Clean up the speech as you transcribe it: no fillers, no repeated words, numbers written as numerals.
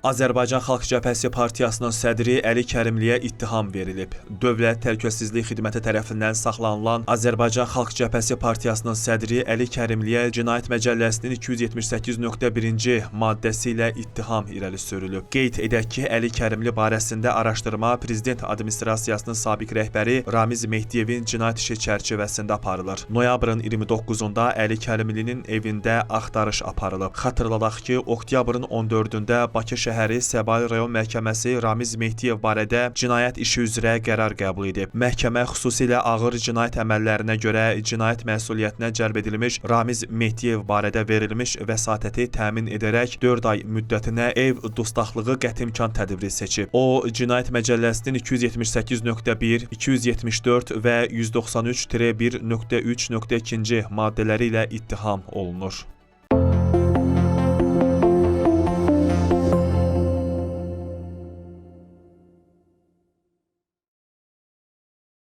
Azərbaycan Xalq Cəbhəsi Partiyasının sədri Əli Kərimliyə ittiham verilib. Dövlət Təhlükəsizlik Xidməti tərəfindən saxlanılan Azərbaycan Xalq Cəbhəsi Partiyasının sədri Əli Kərimliyə Cinayət Məcəlləsinin 278.1-ci maddəsi ilə ittiham irəli sürülüb. Qeyd edək ki, Əli Kərimli barəsində araşdırma Prezident Administrasiyasının sabiq rəhbəri Ramiz Mehdiyevin cinayət işi çərçivəsində aparılır. Noyabrın 29-da Əli Kərimlinin evində axtarış aparılıb. Xatırladaq ki, oktyabrın 14-də Bakı şəhəri Səbail rayon məhkəməsi Ramiz Mehdiyev barədə cinayət işi üzrə qərar qəbul edib. Məhkəmə xüsusilə ağır cinayət əməllərinə görə cinayət məsuliyyətinə cəlb edilmiş Ramiz Mehdiyev barədə verilmiş vəsatəti təmin edərək 4 ay müddətinə ev dustaqlığı qətimkan tədbiri seçib. O, Cinayət Məcəlləsinin 278.1, 274 və 193-1.3.2-ci maddələri ilə ittiham olunur.